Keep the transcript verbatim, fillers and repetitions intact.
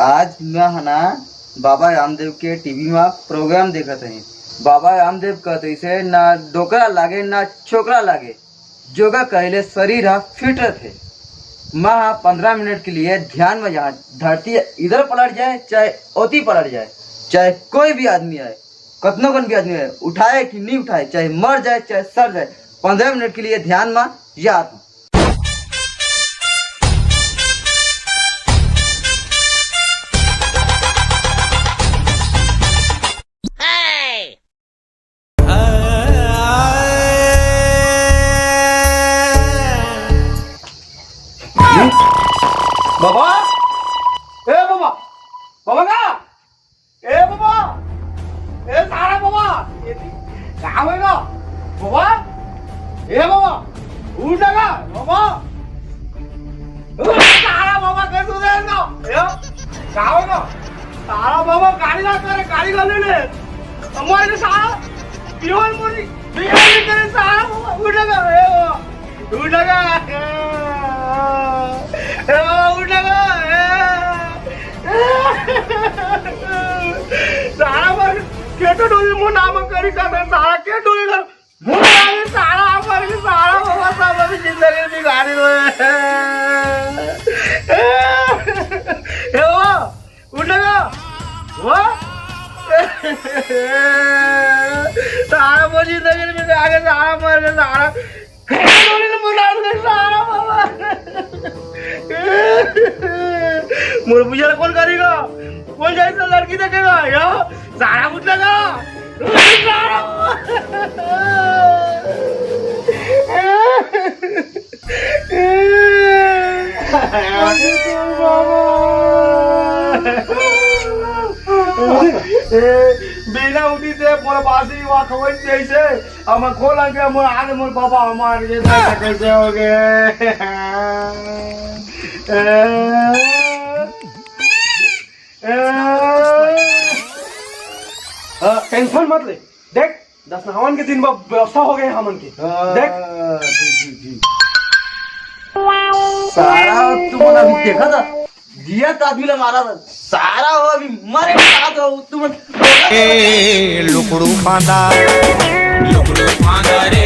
आज मैं ह ना बाबा रामदेव के टीवी म प्रोग्राम देखत हई। बाबा रामदेव कहत रहिसे, "ना डोकरा लागे, ना छोकरा लागे, योगा कहले शरीर ह फिट रथे।" मैं ह पंद्रह मिनट के लिए ध्यान में, जहाँ धरती इधर पलट जाए, चाहे ओती पलट जाए, चाहे कोई भी आदमी आए, कतनो कन भी आदमी आए, उठाए कि नहीं उठाए, चाहे मर जाए, चाहे सर जाए, पंद्रह मिनट के लिए ध्यान में याद। बाबा, ए बाबा, बाबा का? ए बाबा, ए सारा बाबा, ए ती-, का होय गा? बाबा, ए बाबा, उठ ना गा, बाबा। ए सारा बाबा, कैसे उधर ना? ए, का होय गा? सारा बाबा, गाड़ी ना करे, गाड़ी ना ले ले। हमारे सारा पियोन मुरी, पियोन करे सारा बाबा, उठ ना गा, ए बाबा। उठ ना गा। ए बाबा, उठ ना गा। ए। सारा मर, खेतो डोली मो नाम करी का, सारा के डोली कर। मो नाम सारा मर के सारा बाबा सब अभी जिंदगी बिगाड़ी दो। ए बाबा, उठ ना गा। वो? सारा मो जिंदगी बिगाड़ के सारा मर के सारा मोर पूजा ला कौन करेगा? कौन जाए से लड़की देखेगा? या सारा कुछ लगा। सारा बिना उठी से मोर बासी वा खवई जैसे अब मैं खोल के मोर आगे मोर बाबा हमार ये कैसे हो गए? हाँ, टेंशन मत ले, देख दस नहावन के दिन ब-, व्यवस्था हो गए हमन के। हाँ, देख। जी, जी, जी। सारा तुमन अभी देखा था, जियत आदमी ला मारा था, सारा हो अभी मरे के साथ हो तुमन। ए लुकड़ू फांदा, लुकड़ू फांदा रे।